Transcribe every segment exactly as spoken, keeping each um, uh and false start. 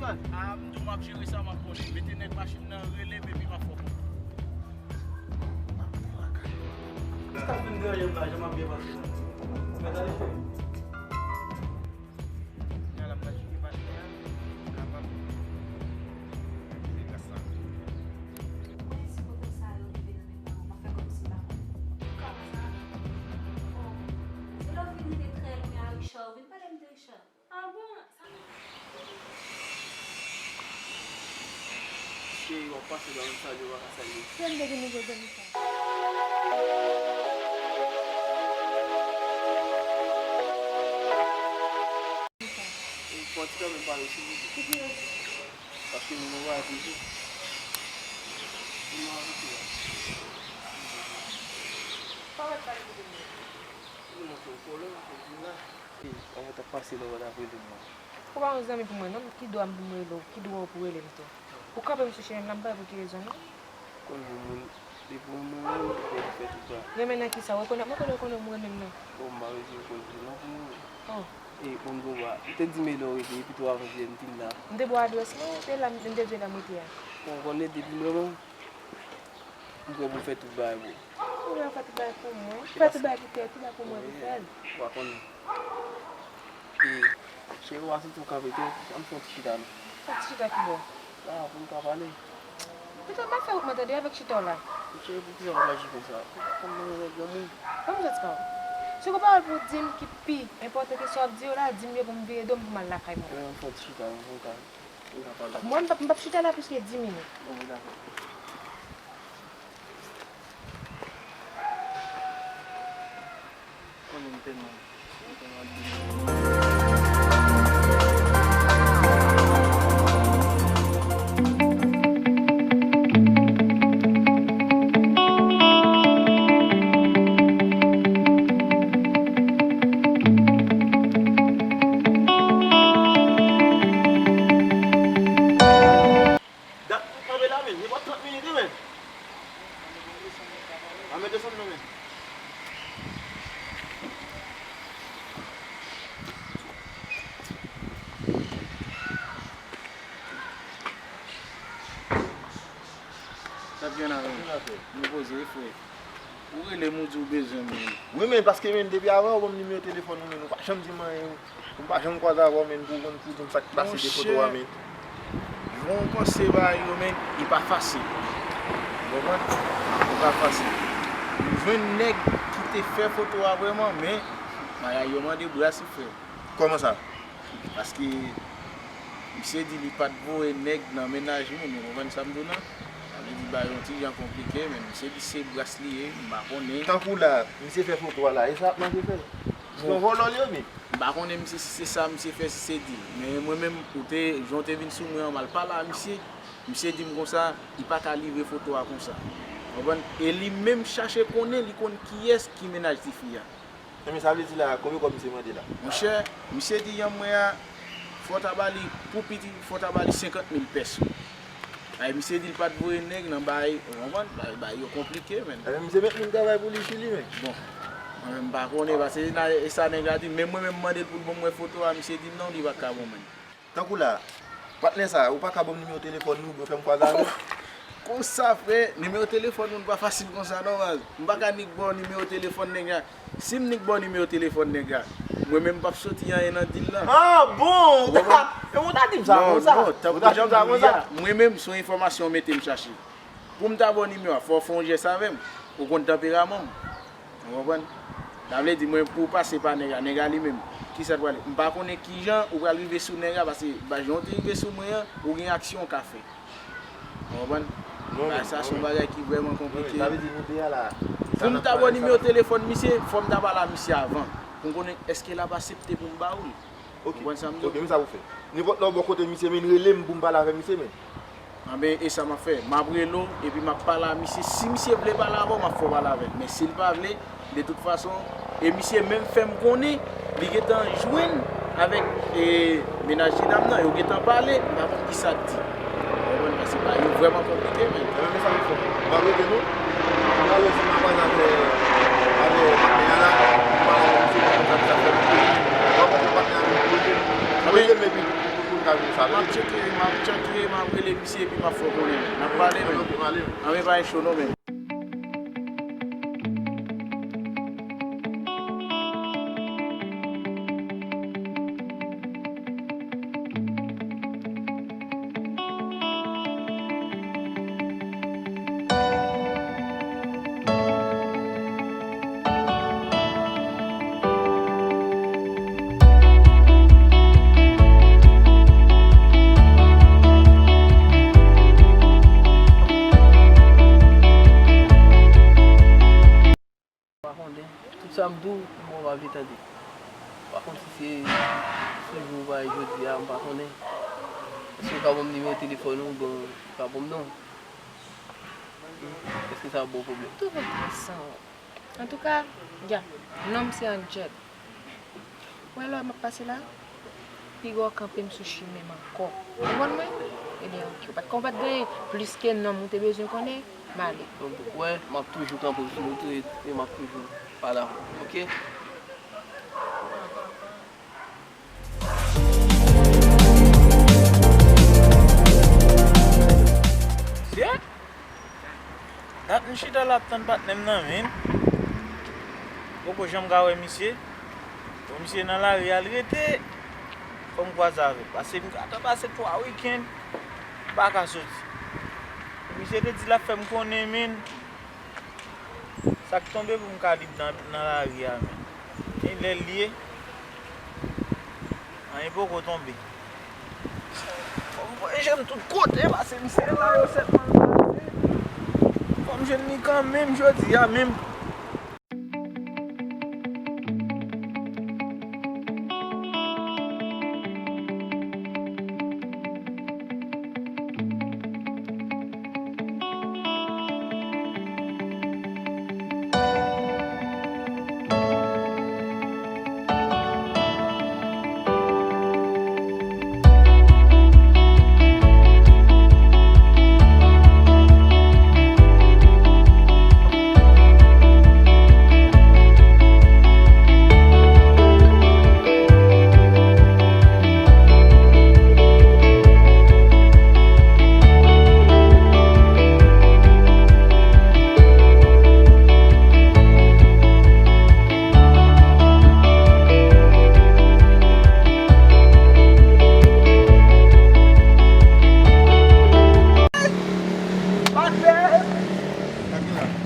Ah, m di w m ap jere sa, m ap konnen. Mete nèg machin nan, rele m epi m ap fè w konnen. Sa k ap vin deranje m la, jan m ap byen pase la. Mèt ale, cheri. Kounya la, m pral cheke patnè a, pou kapab mete gaz la. Mwen, si kote sa yo rive nan men pa w, w ap fè kòmsi m pa konnen. Kòman sa? Oh, se lè w vin rive trè lwen a Richard, w vin pale m de Richard. Ah bon? Sa... Cheri, w ap pase nan menm salye w pa ka salye. Kiyès m te gen nouvo zanmi sa? Ou fò ti kanmenm pale silvouplè. Ki ki rete? Paske nou nan vwayaj toujou. Nou nan vwayaj toujou. Pa wè pale kote m ye. Ou montre w kolè, ou vin la. Kòman t ap pase nan wè l ap rele m nan? Ou pa yon zanmi pou mwen non, ki dwa m pou m rele w, ki dwa w pou rele m tou? Ou kanpe m sou chemen m la, m pa wè pou ki rezon non. Konn yon moun, depi w renmen yon moun, ou fè tout bagay. Renmen nan kisa? Ou rekonèt mwen, kote w konnen m renmen m nan? Bon, m pa bezwen konn non pou mwen. Oh. E, bon, bon, wa, ou te di m lè w rete, epi tou avan jiyè m te la. M te ba w adrès mwen, te la, m te di w la m rete a. Bon, konnen depi m renmen w, m prè pou m fè tout bagay pou ou. Ou prè pou fè tout bagay pou mwen? Fè tout bagay pou tèt ou, bagay pou mwen pou fè l. Ou pa konnen. E, cheri, w a soti w kanpe tou, ann fè yon ti chita non. Fè ti chita ki bò? La, pou n ka pale. Pito m ap fè wout mwen tande avèk chita w la. Cheri, poukisa w ap aji konsa? Ou pa konn mwen renmen granmoun. Ban m yon ti pawòl. Si w gen pawòl pou w di m ki pi enpòtan ke sa w ap di yo la, di m yo pou m vire do m pou m al lakay mwen. Ann fè yon ti chita non, pou n ka, pou n ka pale. Mwen, m p ap, m p ap chita la plis ke dis minit. Bon, dakò. Konnen m tèlman, m tèlman Dat pou kanpe la, men. Nenpòt trant minit, wi, men. Pa met desann non, men. Sa k gen la, men? Nou poze, wi, frè. Ou rele m, ou di w bezwen m, men. Wi, men, paske, men, depi avan ou ban m nimewo telefòn ou, men, ou pa janm di m anyen. M pa janm kwaze avè w, men, pou w konn, pou w di m sa k pase de foto a, men. Monchè, jan w panse bagay yo, men, li pa fasil. Ou konprann? Li pa fasil. M jwenn nèg ki te fè foto a vrèman, men bagay yo mande bras wi, frè. Kòman sa? Paske misye di li pa t voye nèg nan mennaj moun, ou konprann sa m di w nan? Sa vle di bagay yo yon ti jan konplike, men misye di se bras li ye, m pa konnen. Tankou la, misye fè foto a la, e sa ap manje fè l? Se yon vòlò li ye, men. M pa konnen misye si se sa misye fè, si se di l. Men mwen menm, ou te, jan w te vin sou mwen an, m al pale a misye. Misye di m konsa, li pa ka livre foto a konsa. Ou konprann? E li menm chache konnen, li konn kiyès ki mennaj tifi a. Enben, sa vle di la, konbyen kòb misye mande la? Monchè, misye di yanm mwen a, fò w ta ba li, pou piti, fò w ta ba li senkant mil pèso. Ay, misye di l pa t voye nèg nan bay, ou konprann? Bay, bay yo konplike, men. Enben, misye met moun travay pou li, Chili, men. Bon, mwen menm m pa konnen, paske na, e sa nèg la di m, men mwen menm m mande l pou l ban m wè foto a, misye di m non, li pa ka ban mwen. Tankou la, patnè sa, ou pa ka ban m nimewo telefòn ou, oubyen fè m kwaze avè l? Konsa, frè, nimewo telefòn moun pa fasil konsa, non, baz. M pa ka nik ba w nimewo telefòn nèg la. Si m nik ba w nimewo telefòn nèg la, mwen menm m p ap soti anyen nan dil la. Ah, bon! Ou konprann? E ou ta di m sa konsa? Non, non, tankou jan m di w ye a, mwen menm, se yon enfòmasyon w mete m chache. Pou m ta ba w nimewo a, fò w fè yon jès avè m. Ou konn tanperaman m. Ou konprann? Sa vle di, mwen, pou w pase pa nèg la, nèg la li menm, kisa l prale? M pa konnen kijan ou pral rive sou nèg la, paske, ba, jan w te rive sou mwen an, ou gen aksyon w ka fè. Ou konprann? Bagay sa se yon bagay ki vrèman konplike. Pou m ta ba w nimewo telefòn misye, fò m ta pale a misye avan. Pou m konnen èske l ap aksepte pou m ba w l. Ou konprann sa m di w? Ok, men sa pou fè. Nenpòt lè w bò kote misye, men rele m pou m pale avè misye, men. Anben, e sa m ap fè. M ap rele w, epi m ap pale a misye. Si misye vle pale avè w, m ap fè w pale avè l. Men si l pa vle, de tout fason, e misye menm fè m konnen, li gentan jwenn avèk, e, mennaj ti dam nan, yo gentan pale, m pa konn kisa l di. Ou konprann? Paske bagay yo vrèman konplike, men. Enben, men sa nou fè. M ap rete nou. M pral wè si m ap pale avè, avè patnè a la. M pale avè misye, m konn sa k ap fèt. M ap wè si patnè a vin pou rete. Rete m epi pou, pou, pou, M ap tcheke, m ap tcheke, m ap rele misye epi m ap fè w konnen. N ap pale, men. Anben, pa gen cho non, men. Pa konnen. Tout sa m di w, bon, w pa vle tande. Pa konn si se sou jou ou pa jodi a, m pa konnen. Èske w ka ban m nimewo telefòn ou, oubyen w ka ban m non? Hmm, èske sa ap ba w pwoblèm? Tout moun pran san w. Antouka, ya, non m se Angel. Ou wè lè m ap pase la, piga w kanpe m sou chimen m ankò. Ou konprann mwen? Ebyen, oke. Ou pa t konn, ou pa t genyen plis ke nonm ou te bezwen konnen, m ale. Donk, ou wè, m ap toujou kanpe w sou wout ou e, e m ap toujou pale avè w, oke? Shit! Dat m chita la ap tann patnè m nan, men. Poko janm ka wè misye. Bon, misye nan lari a l rete. Fò m kwaze avè l. Paske m gentan pase twa wikenn m pa ka soti. Misye te di l ap fè m konnen, men. Sa k tonbe pou m ka lib nan, nan lari a, men. Men lè l ye, anyen poko tonbe. Fò m voye je m tout kote, paske misye la yo sèlman l pase. Fò m jwenn li kanmenm jodi a menm.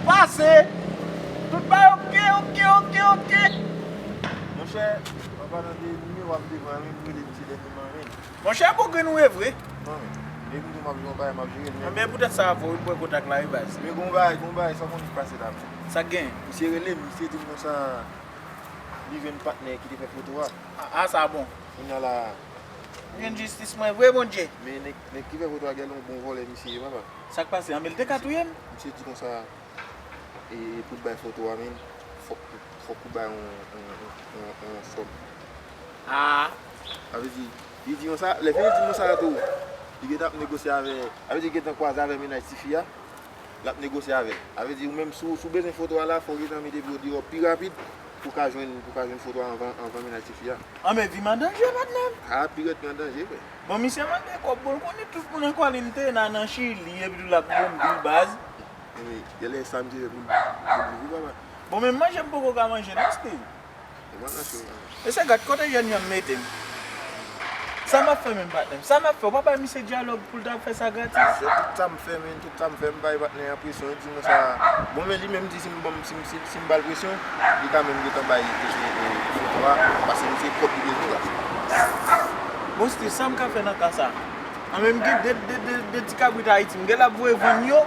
Pase! Tout bagay oke, oke, oke, oke! Monchè, an palan de nimewo ap devan, men m rele misye dènyèman, men. Monchè, bougrinn ou ye vre? Non, men. Depi m di w m ap jere yon bagay, m ap jere l, men. Anben, poutèt sa a vre, wi, m pran kontak la, wi, baz. Men gon bagay, gon bagay, sa w konn ki pase la, men. Sa k genyen? Misye rele m, misye di m konsa, li jwenn patnè ki te fè foto a. A, a, sa bon. Kounye a la. M jwenn jistis mwen vre, Bondye. Men nèg, nèg ki fè foto a, gen yon bon vòlè misye ye, papa. Sa k pase? Anben, l te ka touye m? Misye di konsa, e, pou l bay foto a, men, fòk, fòk ou bay yon, yon, yon, yon, yon sòm. Ah. Sa vle di, li di konsa, lè fini di konsa tou, li gentan ap negosye avè, sa vle di, li gentan kwaze avè mennaj tifi a, l ap negosye avè l. Sa vle di, ou menm, si w, si w bezwen foto a la, fò w gentan mete pye w deyò pi rapid pou w ka jwenn, pou w ka jwenn foto a anvan, anvan mennaj tifi a. Anben, vi m an danje, patnè m. A, pi rèd pi an danje, frè. Bon, misye mande kòb, bon, l konnen tout moun an kòlè m te nan, nan Chili, epi tou l ap bon bil baz. Men, genlè sa misye fè pou l, pou l viv, papa. Bon, men manje m poko ka manje non, Steve. E mwen nan cho, mwen. Mesye, gad kote jèn jan m mete m. Sa m ap fè menm, patnè m? Sa m ap fè? Ou pa bay misye dyalòg pou l ta fè sa gratis? Se tout sa m fè, men, tout sa m fè, m bay patnè an presyon, li di mwen sa. Bon, men li menm di si m, bon, si m, si, si m ba l presyon, li ka menm gentan bay, e, e, e, foto a, paske misye kòb li bezwen la. Bon, Steve, sa m ka fè nan ka sa? An, men m gen de, de, de, de ti kabrit Ayiti, m gen l ap voye vann yo,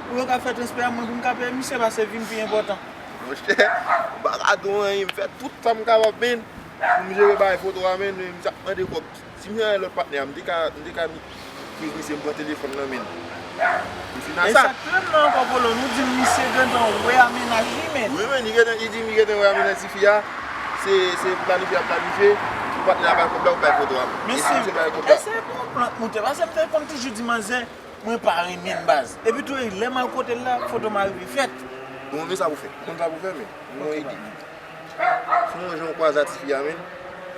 pou yo ka fè transfè a mwen, pou m ka peye misye, paske vi m pi enpòtan. Monchè, m pa ka di w anyen, m fè tout sa m kapab, men, pou m jere bagay foto a, men, men misye ap mande kòb. Si m te gen lòt patnè a, m te ka, m te ka mi-, swiv misye, m pran telefòn nan men l. Li fin a sa. Men sa k tou nan ankò, Polo, nou di misye gentan wè a mennaj li, men. Wi, men, li gentan, li di m li gentan wè a mennaj tifi a. Se, se planifye ap planifye. Pou patnè a bay kòb la, ou bay foto a. Men si misye bay kòb la. Èske se bon plant moute? Paske m te konn toujou di manzè, mwen pa renmen l baz. Epi tou, lè m al kote l la, foto m arive fèt. Bon, men sa pou fè. Konn sa pou fè, men. Mwen ede. Fè yon jan w kwaze a tifi a, men.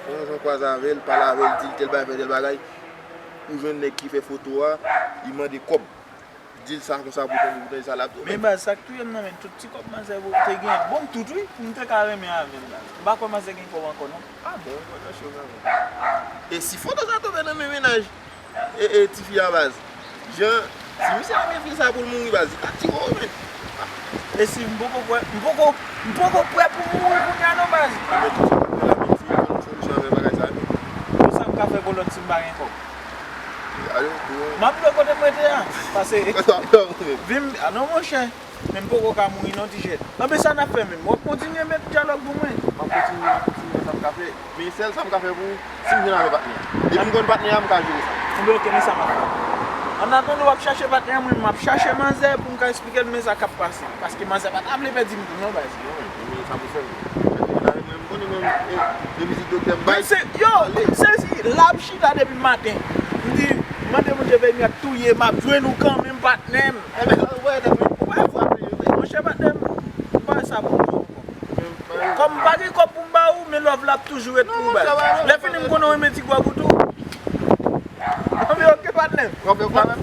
Fè yon jan w kwaze avè l, pale avè l, di l tèl bagay, fè tèl bagay. Ou jwenn nèg ki fè foto a, li mande kòb. Di l sa konsa pou tande, pou tande sa l ap di w. Men baz, sa k touye m nan men tout ti kòb manzè te gen. Bon, m tout wi, pou m te ka renmen avè l baz. M pa kwè manzè gen kòb ankò non. Ah bon, mwen nan cho kanmenm. E si foto sa tonbe nan men mennaj e, e tifi a baz? Jan, si misye renmen fi sa pou l mouri baz, li ka tiye w men. E si m poko kwè, m poko, m poko prè pou m mouri kounye a non baz. Enben tout sa k ap fè la men si yon solisyon avè bagay sa men. Pou sa m ka fè kolòt si m pa gen kòb? M ap lwe kote m rete a. Pase vi m, a non monchè. Men m poko ka mouri non ti jèn. Anben sa n ap fè menm? W ap kontinye met dyalòg pou mwen? M ap kontinye, m ap kontinye wè sa m ka fè. Men sèl sa m ka fè pou ou, si m jwenn avè patnè a. Depi m konn patnè a, m ka jere sa. Anben oke, men sa m ap fè. Annatandan w ap chache patnè a, mwen menm m ap chache manzè pou m ka eksplike l men sa k ap pase. Paske manzè pa ta vle pèdi m tou non baz. Non, men sa pou fè m. Mwen, mwen, mwen, mwen, e, e vizit doktè m bay. Men se, yo, se si, la m chita depi maten. M di, mande Bondye beni ak touye, m ap jwenn ou kanmenm, patnè m. Enben, wè, tèt mwen. Wè, frape yo, wi. Monchè, patnè m, m pa wè sa pou m di w ankò. Kòm m pa gen kòb pou m ba ou, men love la ap toujou ret pou ou, baz. Lè fini, m konnen w renmen ti gwòg ou tou. Anben, oke, patnè m. W ap fè kwa menm?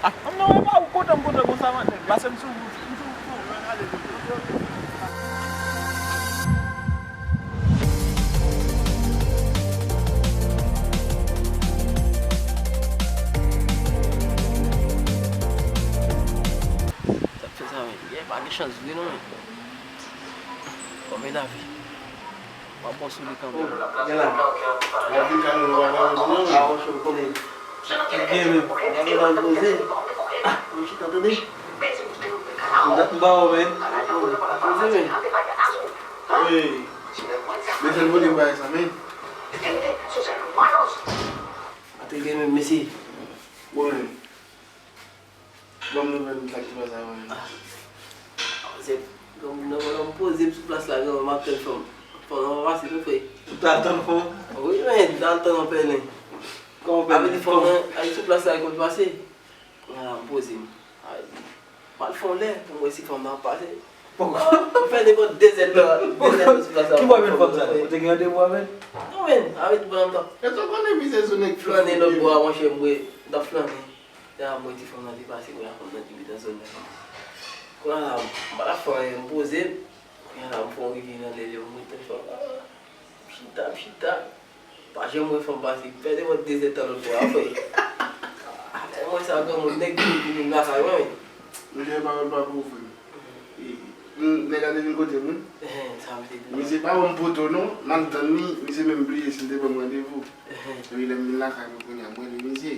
Ah, m nan wè pa ou kontan, m kontan konsa, patnè m. Pase m sou ou, m sou ou. Sa k fè sa, men? Yè, pa gen chans vre, non, men. Kòm e lavi. W ap bon sou li kanmenm. Gen la. W ap vin kanmenm, w ap vin kanmenm, non, men. Ah, monchè, m konnen. Ki gen menm? W ap vin poze. Ah, mwen chita, tande. M dat m ba w, men. Poze, men. Ey. Men sèl kote m bay sa, men. Atende menm, mesye. Bon, men. Ban m nouvèl m sa ki pase avè w. Ah. Zèk, granmoun nan, pandan m poze m sou plas la, granmoun, m ap tann fanm. Fanm nan pa pase non, frè. Ou t al tann fanm? Wi, men, m t al tann yon pèlen. Kòman pèlen? Avè di fanm nan, al sou plas la, li konn pase. Kounye a la, m poze m. Ay, m al fè yon lè pou m wè si fanm nan ap pase. Poko. Ah, m fè nenpòt de zèdtan, de zèdtan sou plas la. Ki bò menm fanm sa? Ou te gen randevou avè l? Non, men, avè di pandan m t ap Èske w konnen misye se nèg ki flannen lòt bò a, monchè, m wè, m t ap flannen. Lè a m wè ti fanm nan te pase, kounye a fanm nan te met nan zòn nan. Kounye a la, m pa t ap fè anyen, m poze m. Kounye a la, m fè yon rive nan lè yo, m ret tann fanm nan. M chita, m chita. Pa janm wè fanm pase. M fè de mòn de zèdtan lòt bò a, frè. Lè m wè sa, granmoun, nèg vini, vini lakay mwen, men. Mesye, pawòl pa pou ou, frè m. E, m, nèg la te vin kote m, wi. Ehe, sa misye di. Misye pa ban m poto, non. M al tann li, misye menm bliye si l te ban m randevou. Ehe. Epi lè m vin lakay mwen kounye a, m rele misye.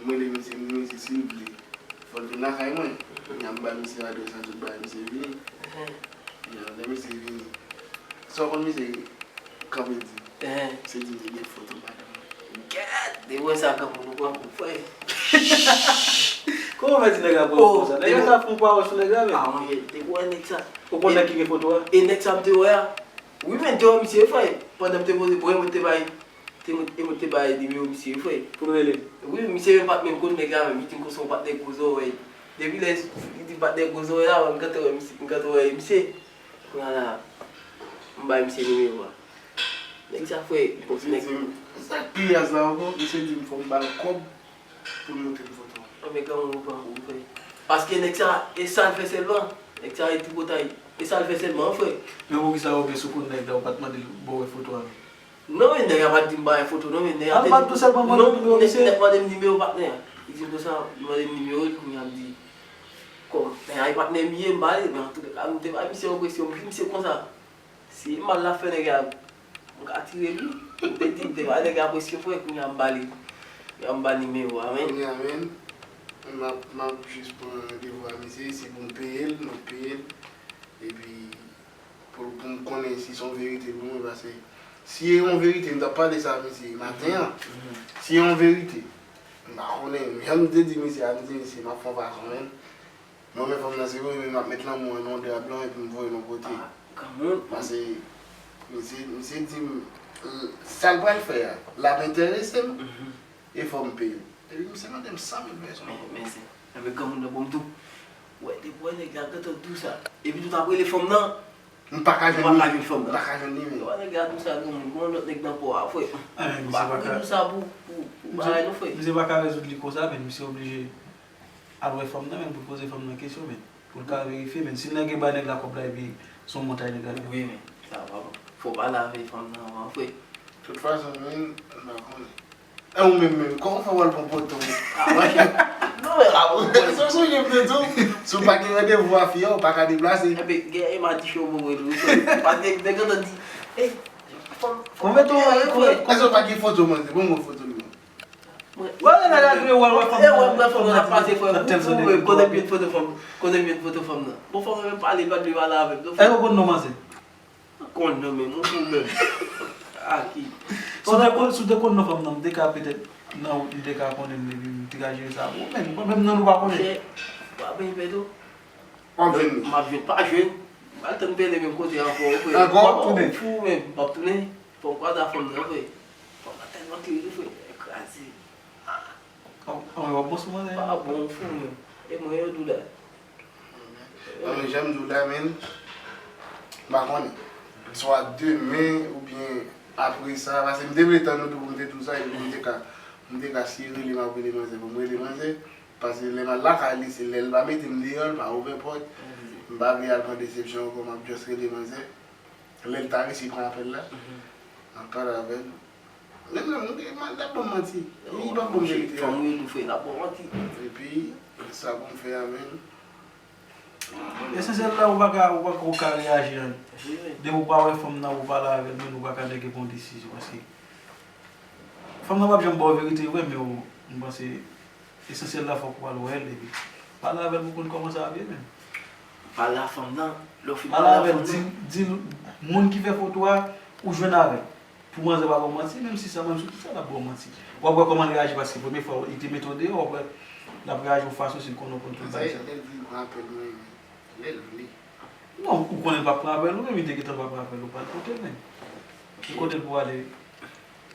M rele misye, m di misye si l vle, fò l vin lakay mwen. Kounye a m bay misye adrès la, tout bagay, misye vini. Ehe. Kounye a, lè misye vini, sa w konn misye kanpe di? Ehe. Se di misye gen foto madanm mwen. Gèt! Depi w wè sa, granmoun, ou pran kou, frè. Kòman w fè di nèg la pran kou konsa? Nèg la sa fon pawòl sou nèg la, men. Ah, mwen, depi w wè nèg sa. Ou konn nèg ki gen foto a? E nèg sa m te wè a? Wi, men, m te wè misye, frè. Pandan m te poze, bon, e mwen te bay Te mwen, e mwen te bay nimewo misye, frè. Pou l rele l? Wi, misye menm pa t menm konn nèg la menm. Li di m konsa yon patnè gwo zòrèy. Depi lè li di patnè gwo zòrèy la, m gentan wè misye, m gentan wè misye. Kounye a la, m bay misye nimewo a. Nèg sa, frè, li konn nèg. Sa k pi raz la ankò, misye di m fò m ba l kòb pou l montre m foto a. Anben, granmoun, ou pran kou, frè. Paske nèg sa, e sa l fè sèlman. Nèg sa, e tripotay. E sa l fè sèlman, frè. Men poukisa ou gen sou kont nèg la, ou pa t mande l ba w wè foto a, non? Non, men nèg la pa t di m pa gen foto, non, men nèg la te di, non, nèg la mande m nimewo patnè a. Li di m konsa, li mande m nimewo l, kounye a m di, kòm, men ay patnè m ye, m ba li, men antouka, m te bay misye yon presyon, m di misye konsa, si m al la fè nèg la, m ka tire l, wi. M te di, m te bay nèg la presyon, frè, kounye a m ba li, kounye a m ba nimewo a, men. Kounye a, men, m ap, m ap jis pran randevou a misye, si pou m peye l, m ap peye l, epi, Pou, pou m konnen si se yon verite pou mwen, paske si e yon verite, m t ap pale sa a misye maten an. Si e yon verite, m pa konnen. Jan m te di misye a, m di misye, m ap fè yon fason, men. Mwen, men fanm nan, se vre, men m ap met lanmou an nan yon drap blan epi m voye l yon kote. Ah, kanmenm. Paske misye, misye di m, l, sa l pral fè a, l ap enterese m, e fò m peye l. Epi misye mande m san mil pèsòn. Men, men se, enben granmoun nan bon m tou. Wè, depi wè nèg la gentan di w sa. Epi tou t ap rele fanm nan. M pa ka jwenn li. M pa ka jwenn fanm nan. M pa ka jwenn li, men. Yo, nèg la di sa, gen moun, gen yon lòt nèg nan pò a, frè. M pa ka di sa pou, pou, pou bagay, non, frè. Misye pa ka rezoud li konsa, men misye oblije al wè fanm nan, men pou l poze fanm nan kesyon, men. Pou l ka verifye, men. Si nèg gen bay nèg la kòb la, epi se yon montay nèg la gen. Wi, men. Sa pa bon. Fò w pale avèk fanm nan anvan, frè. Tout fason, men, m pa konnen. E ou menm menm, kòman w fè w al pran poto? Non, men, a bon. Se sonje m te di w, si w pa gen randevou a fi a, ou pa ka deplase. Enben, gen e mati cho bobo tou, frè. Paske nèg gentan di, "Ey, fanm, fanm." Èske w pa gen foto manzè? Ban m wè foto l non. Wè, nèg la dwe wè, wè fanm nan. E wè, mwen fanm nan ap pase, frè. Ou fou, men, kote m met foto fanm? Kote m met foto fanm nan? Bon, fanm nan menm pale, pa dwe pale avè m, non, frè. Èske w konn non manzè? Konn non, men, mwen fou menm. A ki? Si w te konn, si w te konn non fanm nan, m te ka petèt, nan wout, m te ka konnen l, epi m te ka jere sa pou ou, men mwen menm non nou pa konnen. Chè, w ap vin pèdi. W ap vin. M ap vin, pa jwenn. M al tann pèdi menm kote ankò, frè. Ankò, w ap tounen. Ou fou menm, m ap tounen. Fò m kwaze ak fanm nan, frè. Fanm nan tèlman kle, frè. Kraze. An, an, w ap bon sou manzè. Pa bon, fou menm. E mwen yo dou la. An, men, jan m di w la, men, m pa konnen. Swa demen oubyen apre sa, paske m te vle tann ou tou pou m te di w sa, epi m te ka, m te ka si rele m ap rele manzè, pou m rele manzè, paske lè m al lakay li, se lè l pa mete m deyò, l pa ouvè pòt, m pa vle al pran desepsyon ankò, m ap just rele manzè. Lè l ta resi pran apèl la, m ap pale avè l. Men non, m, m, l ap ban m manti. Li p ap ban m verite a. Fanm yo tou fè, l ap ban w manti. Epi, sa pou m fè a, men. Esansyèl la, ou pa ka, ou pa ka, ou ka reyaji an. Depi ou pa wè fanm nan, ou pale avè l, men ou pa ka nèg pran yon desizyon, paske fanm nan p ap janm ba w verite vre, men ou, m panse esansyèl la, fòk ou al wè l, epi pale avè l pou konn kòman sa ap ye, men. Pale a fanm nan, lè w fin pale a fanm nan. Di, di moun ki fè foto a, ou jwenn avè l. Pou manzè pa ba w manti, menm si sa, menm si w di sa, l ap ba w manti. W ap wè kòman l reyaji, paske premye fwa li te mete w deyò, w ap wè l ap reyaji yon fason si l konnen w konn tout bagay sa. Lè l vle, l pran apèl mwen, lè l vle. Non, ou konnen l p ap pran apèl ou, menm li te gentan p ap pran apèl ou, pa l kote l menm. Ki kote l pou ale?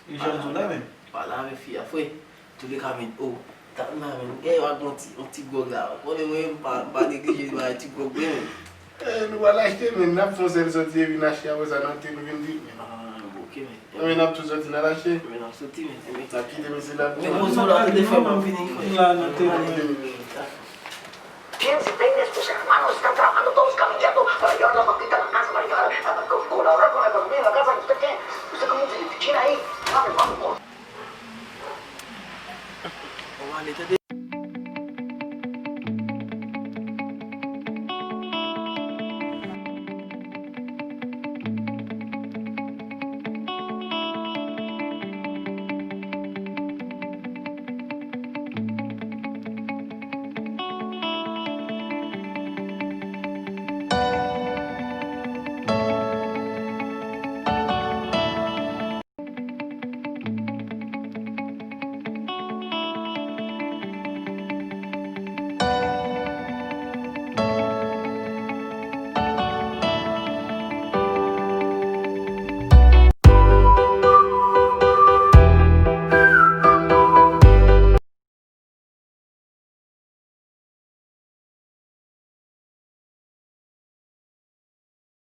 E jan m di w la, menm. Pale avèk fi a, frè. Toulèka, men, o, tann la, men, gen yon ak yon ti, yon ti gwòg la. Konnen mwen, m pa, m pa neglije bay ti gwòg mwen, men. Eh, nou pral achte, men, n ap fè yon sèl sòti epi n achte, apre sa, n antre, nou vin di, men. Ah, ok, men. Men, n ap tou sòti, n al achte. Men, n ap sòti, men. N ap kite mesye la. Men, poze w la, tande, frè, m ap vini, frè. La, nan tele. Piense, peines, pues, hermanos, están trabajando todos camillando para llevar la vaquita a la casa, para llevar a, a, con la hora con la economía en la casa de usted, ¿qué? Usted como un chino ahí, no, hermano.